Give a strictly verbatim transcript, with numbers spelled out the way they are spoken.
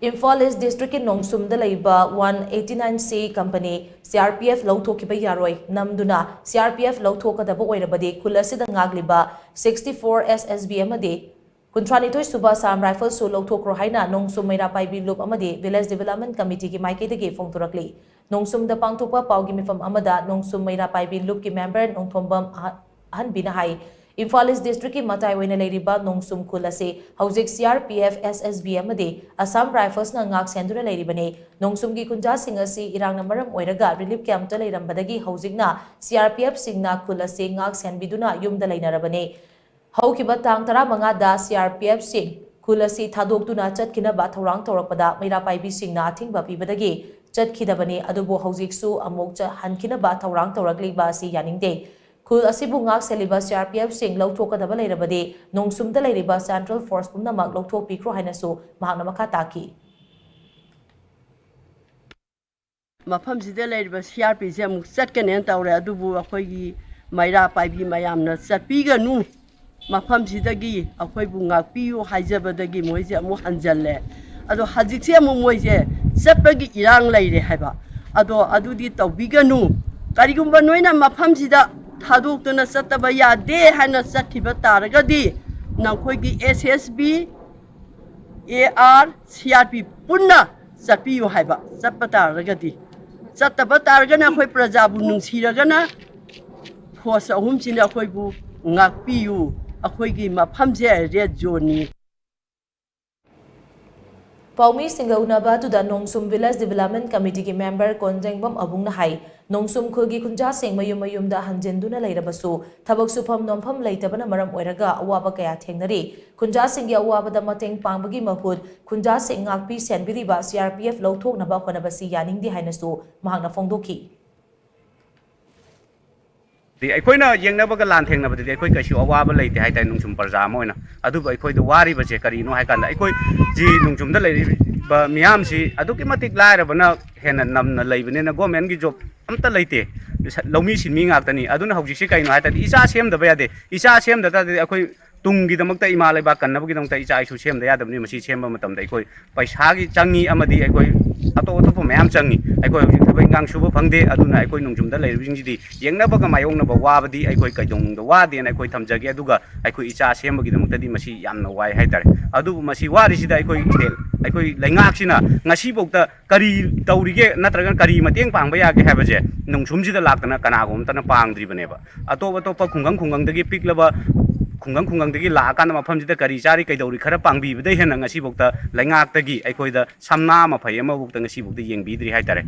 ꯏꯝꯐꯥꯜ ꯏꯁ ꯗꯤꯁꯇ꯭ꯔꯤꯛꯀꯤ ꯅꯣꯡꯁꯨꯝꯗ ꯂꯩꯕ one eighty nine ꯁꯤ ꯀꯝꯄꯅꯤ ꯁꯤ ꯑꯥꯔ ꯄꯤ ꯑꯦꯐ ꯂꯧꯊꯣꯛꯈꯤꯕ ꯌꯥꯔꯣꯏ ꯅꯝꯗꯨꯅ ꯁꯤ ꯑꯥꯔ ꯄꯤ ꯑꯦꯐ ꯂꯧꯊꯣꯛꯀꯗꯕ ꯑꯣꯏꯔꯕꯗꯤ ꯈꯨꯜ ꯑꯁꯤꯗ ꯉꯥꯛꯂꯤꯕ ꯁꯤꯛꯁꯇꯤ ꯐꯣꯔ ꯑꯦꯁ ꯑꯦꯁ ꯕꯤ ꯑꯃꯗꯤ ꯀꯨꯟꯊ꯭ꯔꯥꯅꯤꯊꯣꯏ ꯁꯨꯕ ꯑꯁꯥꯝ ꯔꯥꯏꯐꯜꯁꯨ ꯂꯧꯊꯣꯛꯈ꯭ꯔꯣ ꯍꯥꯏꯅ ꯅꯣꯡꯁꯨꯝ ꯃꯩꯔꯥ ꯄꯥꯏꯕꯤ ꯂꯨꯞ ꯑꯃꯗꯤ ꯚꯤꯂꯦꯖ ꯗꯤꯚꯦꯂꯞꯃꯦꯟ ꯀꯃꯤꯇꯤꯒꯤ ꯃꯥꯏꯀꯩꯗꯒꯤ ꯐꯣꯡꯗꯣꯔꯛꯂꯤ꯫ ꯅꯣꯡꯁꯨꯝꯗ ꯄꯥꯡꯊꯣꯛꯄ ꯄꯥꯎꯒꯤ ꯃꯤꯐꯝ ꯑꯃꯗ ꯅꯣꯡꯁꯨꯝ ꯃꯩꯔꯥ ꯄꯥꯏꯕꯤ ꯂꯨꯞꯀꯤ ꯃꯦꯝꯕꯔ ꯅꯣꯡꯊꯣꯝꯕꯝ ꯑꯍ-, ꯑꯍꯟꯕꯤꯅ ꯍꯥꯏ, ꯏꯝꯐꯥꯜ ꯏꯁ ꯗꯤꯁꯇ꯭ꯔꯤꯛꯀꯤ ꯃꯇꯥꯏ ꯑꯣꯏꯅ ꯂꯩꯔꯤꯕ ꯅꯣꯡꯁꯨꯝ ꯈꯨꯜ ꯑꯁꯤ ꯍꯧꯖꯤꯛ ꯁꯤ ꯑꯥꯔ ꯄꯤ ꯑꯦꯐ, ꯑꯦꯁ ꯑꯦꯁ ꯕꯤ ꯑꯃꯗꯤ ꯑꯁꯥꯝ ꯔꯥꯏꯐꯜꯁꯅ ꯉꯥꯛ ꯁꯦꯟꯗꯨꯅ ꯂꯩꯔꯤꯕꯅꯤ꯫ ꯅꯣꯡꯁꯨꯝꯒꯤ ꯈꯨꯟꯖꯥꯁꯤꯡ ꯑꯁꯤ ꯏꯔꯥꯡꯅ ꯃꯔꯝ ꯑꯣꯏꯔꯒ ꯔꯤꯂꯤꯐ ꯀꯦꯝꯞꯇ ꯂꯩꯔꯝꯕꯗꯒꯤ ꯍꯧꯖꯤꯛꯅ ꯁꯤ ꯑꯥꯔ ꯄꯤ ꯑꯦꯐꯁꯤꯡꯅ ꯈꯨꯜ ꯑꯁꯤ ꯉꯥꯛ ꯁꯦꯟꯕꯤꯗꯨꯅ ꯌꯨꯝꯗ ꯂꯩꯅꯔꯕꯅꯤ꯫ ꯍꯧꯈꯤꯕ ꯇꯥꯡ ꯇꯔꯥꯃꯉꯥꯗ ꯁꯤ ꯑꯥꯔ ꯄꯤ ꯑꯦꯐꯁꯤꯡ ꯈꯨꯜ ꯑꯁꯤ ꯊꯥꯗꯣꯛꯇꯨꯅ ꯆꯠꯈꯤꯅꯕ ꯊꯧꯔꯥꯡ ꯇꯧꯔꯛꯄꯗ ꯃꯩꯔꯥ ꯄꯥꯏꯕꯤꯁꯤꯡꯅ ꯑꯊꯤꯡꯕ ꯄꯤꯕꯗꯒꯤ ꯆꯠꯈꯤꯗꯕꯅꯤ, ꯑꯗꯨꯕꯨ ꯍꯧꯖꯤꯛꯁꯨ ꯑꯃꯨꯛ ꯆꯠ-, ꯍꯟꯈꯤꯅꯕ ꯊꯧꯔꯥꯡ ꯇꯧꯔꯛꯂꯤꯕ ꯑꯁꯤ ꯌꯥꯅꯤꯡꯗꯦ꯫ ꯈꯨꯜ ꯑꯁꯤꯕꯨ ꯉꯥꯛ ꯁꯦꯜꯂꯤꯕ ꯁꯤ ꯑꯥꯔ ꯄꯤ ꯑꯦꯐꯁꯤꯡ ꯂꯧꯊꯣꯛꯀꯗꯕ ꯂꯩꯔꯕꯗꯤ ꯅꯣꯡꯁꯨꯝꯗ ꯂꯩꯔꯤꯕ ꯁꯦꯟꯇ꯭ꯔꯦꯜ ꯐꯣꯔꯁ ꯄꯨꯝꯅꯃꯛ ꯂꯧꯊꯣꯛꯄꯤꯈ꯭ꯔꯣ ꯍꯥꯏꯅꯁꯨ ꯃꯍꯥꯛꯅ ꯃꯈꯥ ꯇꯥꯈꯤ꯫ ꯃꯐꯝꯁꯤꯗ ꯂꯩꯔꯤꯕ ꯁꯤ ꯑꯥꯔ ꯄꯤꯁꯦ ꯑꯃꯨꯛ ꯆꯠꯀꯅꯦꯅ ꯇꯧꯔꯦ, ꯑꯗꯨꯕꯨ ꯑꯩꯈꯣꯏꯒꯤ ꯃꯩꯔꯥ ꯄꯥꯏꯕꯤ ꯃꯌꯥꯝꯅ ꯆꯠꯄꯤꯒꯅꯨ, ꯃꯐꯝꯁꯤꯗꯒꯤ ꯑꯩꯈꯣꯏꯕꯨ ꯉꯥꯛꯄꯤꯌꯨ ꯍꯥꯏꯖꯕꯗꯒꯤ ꯃꯣꯏꯁꯦ ꯑꯃꯨꯛ ꯍꯟꯖꯜꯂꯦ꯫ ꯑꯗꯣ ꯍꯧꯖꯤꯛꯁꯦ ꯑꯃꯨꯛ ꯃꯣꯏꯁꯦ ꯆꯠꯄꯒꯤ ꯏꯔꯥꯡ ꯂꯩꯔꯦ ꯍꯥꯏꯕ꯫ ꯑꯗꯣ ꯑꯗꯨꯗꯤ ꯇꯧꯕꯤꯒꯅꯨ꯫ ꯀꯔꯤꯒꯨꯝꯕ ꯅꯣꯏꯅ ꯃꯐꯝꯁꯤꯗ ꯊꯥꯗꯣꯛꯇꯨꯅ ꯆꯠꯇꯕ ꯌꯥꯗꯦ ꯍꯥꯏꯅ ꯆꯠꯈꯤꯕ ꯇꯥꯔꯒꯗꯤ ꯅꯈꯣꯏꯒꯤ S S B, A R, C R P ꯄꯨꯟꯅ ꯆꯠꯄꯤꯌꯨ ꯍꯥꯏꯕ꯫ ꯆꯠꯄ ꯇꯥꯔꯒꯗꯤ, ꯆꯠꯇꯕ ꯇꯥꯔꯒꯅ ꯑꯩꯈꯣꯏ ꯄ꯭ꯔꯖꯥꯕꯨ ꯅꯨꯡꯁꯤꯔꯒꯅ ꯐꯣꯔꯁ ꯑꯍꯨꯝꯁꯤꯅ ꯑꯩꯈꯣꯏꯕꯨ ꯉꯥꯛꯄꯤꯌꯨ, ꯑꯩꯈꯣꯏꯒꯤ ꯃꯐꯝꯁꯦ ꯔꯦꯗ ꯖꯣꯟꯅꯤ꯫ ꯄꯥꯎꯃꯤꯁꯤꯡꯒ ꯎꯅꯕ ꯑꯗꯨꯗ ꯅꯣꯡꯁꯨꯝ ꯚꯤꯂꯦꯖ ꯗꯤꯚꯦꯂꯞꯃꯦꯟ ꯀꯃꯤꯇꯤꯒꯤ ꯃꯦꯝꯕꯔ ꯀꯣꯟꯖꯦꯡꯕꯝ ꯑꯕꯨꯡꯅ ꯍꯥꯏ, ꯅꯣꯡꯁꯨꯝ ꯈꯨꯜꯒꯤ ꯈꯨꯟꯖꯥꯁꯤꯡ ꯃꯌꯨꯝ ꯃꯌꯨꯝꯗ ꯍꯟꯖꯤꯟꯗꯨꯅ ꯂꯩꯔꯕꯁꯨ ꯊꯕꯛ ꯁꯨꯐꯝ ꯅꯣꯝꯐꯝ ꯂꯩꯇꯕꯅ ꯃꯔꯝ ꯑꯣꯏꯔꯒ ꯑꯋꯥꯕ ꯀꯌꯥ ꯊꯦꯡꯅꯔꯤ꯫ ꯈꯨꯟꯖꯥꯁꯤꯡꯒꯤ ꯑꯋꯥꯕꯗ ꯃꯇꯦꯡ ꯄꯥꯡꯕꯒꯤ ꯃꯍꯨꯠ ꯈꯨꯟꯖꯥꯁꯤꯡ ꯉꯥꯛꯄꯤ ꯁꯦꯟꯕꯤꯔꯤꯕ ꯁꯤ ꯑꯥꯔ ꯄꯤ ꯑꯦꯐ ꯂꯧꯊꯣꯛꯅꯕ ꯍꯣꯠꯅꯕꯁꯤ ꯌꯥꯅꯤꯡꯗꯦ ꯍꯥꯏꯅꯁꯨ ꯃꯍꯥꯛꯅ ꯐꯣꯡꯗꯣꯛꯈꯤ꯫ ꯑꯩꯈꯣꯏꯅ ꯌꯦꯡꯅꯕꯒ ꯂꯥꯟ ꯊꯦꯡꯅꯕꯗꯗꯤ ꯑꯩꯈꯣꯏ ꯀꯩꯁꯨ ꯑꯋꯥꯕ ꯂꯩꯇꯦ ꯍꯥꯏꯇꯥꯔꯦ, ꯅꯣꯡꯁꯨꯝ ꯄ꯭ꯔꯖꯥ ꯑꯃ ꯑꯣꯏꯅ꯫ ꯑꯗꯨꯕꯨ ꯑꯩꯈꯣꯏꯗ ꯋꯥꯔꯤꯕꯁꯦ ꯀꯔꯤꯅꯣ ꯍꯥꯏ ꯀꯥꯟꯗ, ꯑꯩꯈꯣꯏ ꯖꯤ ꯅꯣꯡꯁꯨꯝꯗ ꯂꯩꯔꯤꯕ ꯃꯤꯌꯥꯝꯁꯤ ꯑꯗꯨꯛꯀꯤ ꯃꯇꯤꯛ ꯂꯥꯏꯔꯕꯅ ꯍꯦꯟꯅ ꯅꯝꯅ ꯂꯩꯕꯅꯤꯅ ꯒꯣꯔꯃꯦꯟꯒꯤ ꯖꯣꯕ ꯑꯝꯇ ꯂꯩꯇꯦ꯫ ꯂꯧꯃꯤ ꯁꯤꯟꯃꯤ ꯉꯥꯛꯇꯅꯤ꯫ ꯑꯗꯨꯅ ꯍꯧꯖꯤꯛꯁꯤ ꯀꯩꯅꯣ ꯍꯥꯏ ꯇꯥꯔꯗꯤ, ꯏꯆꯥ ꯁꯦꯝꯗꯕ ꯌꯥꯗꯦ꯫ ꯏꯆꯥ ꯁꯦꯝꯗ ꯇꯥꯔꯗꯤ ꯑꯩꯈꯣꯏ ꯇꯨꯡꯒꯤꯗꯃꯛꯇ, ꯏꯃꯥ ꯂꯩꯕꯥꯛ ꯀꯟꯅꯕꯒꯤꯗꯃꯛꯇ ꯏꯆꯥ ꯏꯁꯨ ꯁꯦꯝꯗ ꯌꯥꯗꯕꯅꯤ꯫ ꯃꯁꯤ ꯁꯦꯝꯕ ꯃꯇꯝꯗ ꯑꯩꯈꯣꯏ ꯄꯩꯁꯥꯒꯤ ꯆꯪꯉꯤ, ꯑꯃꯗꯤ ꯑꯩꯈꯣꯏ ꯑꯇꯣꯞ ꯑꯇꯣꯞꯄ ꯃꯌꯥꯝ ꯆꯪꯉꯤ꯫ ꯑꯩꯈꯣꯏ ꯍꯧꯖꯤꯛ ꯊꯕꯛ ꯏꯟꯈꯥꯡ ꯁꯨꯕ ꯐꯪꯗꯦ, ꯑꯗꯨꯅ ꯑꯩꯈꯣꯏ ꯅꯣꯡꯖꯨꯝꯗ ꯂꯩꯔꯤꯕꯁꯤꯡꯁꯤꯗꯤ ꯌꯦꯡꯅꯕꯒ ꯃꯥꯌꯣꯛꯅꯕ ꯋꯥꯕꯗꯤ ꯑꯩꯈꯣꯏ ꯀꯩꯗꯧꯅꯨꯡꯗ ꯋꯥꯗꯦꯅ ꯑꯩꯈꯣꯏ ꯊꯝꯖꯒꯦ꯫ ꯑꯗꯨꯒ ꯑꯩꯈꯣꯏ ꯏꯆꯥ ꯁꯦꯝꯕꯒꯤꯗꯃꯛꯇꯗꯤ ꯃꯁꯤ ꯌꯥꯝꯅ ꯋꯥꯏ ꯍꯥꯏꯇꯥꯔꯦ꯫ ꯑꯗꯨꯕꯨ ꯃꯁꯤ ꯋꯥꯔꯤꯁꯤꯗ ꯑꯩꯈꯣꯏ ꯏꯁꯇꯦꯠ, ꯑꯩꯈꯣꯏ ꯂꯩꯉꯥꯛꯁꯤꯅ ꯉꯁꯤꯐꯥꯎꯗ ꯀꯔꯤ ꯇꯧꯔꯤꯒꯦ, ꯅꯠꯇ꯭ꯔꯒꯅ ꯀꯔꯤ ꯃꯇꯦꯡ ꯄꯥꯡꯕ ꯌꯥꯒꯦ ꯍꯥꯏꯕꯁꯦ ꯅꯣꯡꯁꯨꯝꯁꯤꯗ ꯂꯥꯛꯇꯅ ꯀꯅꯥꯒꯨꯝꯕ ꯑꯃꯠꯇꯅ ꯄꯥꯡꯗ꯭ꯔꯤꯕꯅꯦꯕ꯫ ꯑꯇꯣꯞ ꯑꯇꯣꯞꯄ ꯈꯨꯡꯒꯪ ꯈꯨꯡꯒꯪꯗꯒꯤ ꯄꯤꯛꯂꯕ, ꯈꯨꯡꯒꯪ ꯈꯨꯡꯒꯪꯗꯒꯤ ꯂꯥꯛꯑꯀꯥꯟꯗ ꯃꯐꯝꯁꯤꯗ ꯀꯔꯤ ꯆꯥꯔꯤ, ꯀꯩꯗꯧꯔꯤ, ꯈꯔ ꯄꯥꯡꯕꯤꯕꯗꯩ ꯍꯦꯟꯅ ꯉꯁꯤꯐꯥꯎꯗ ꯂꯩꯉꯥꯛꯇꯒꯤ ꯑꯩꯈꯣꯏꯗ ꯁꯝꯅꯥ ꯃꯐꯩ ꯑꯃꯐꯥꯎꯗ ꯉꯁꯤꯐꯥꯎꯗ ꯌꯦꯡꯕꯤꯗ꯭ꯔꯤ ꯍꯥꯏꯇꯥꯔꯦ꯫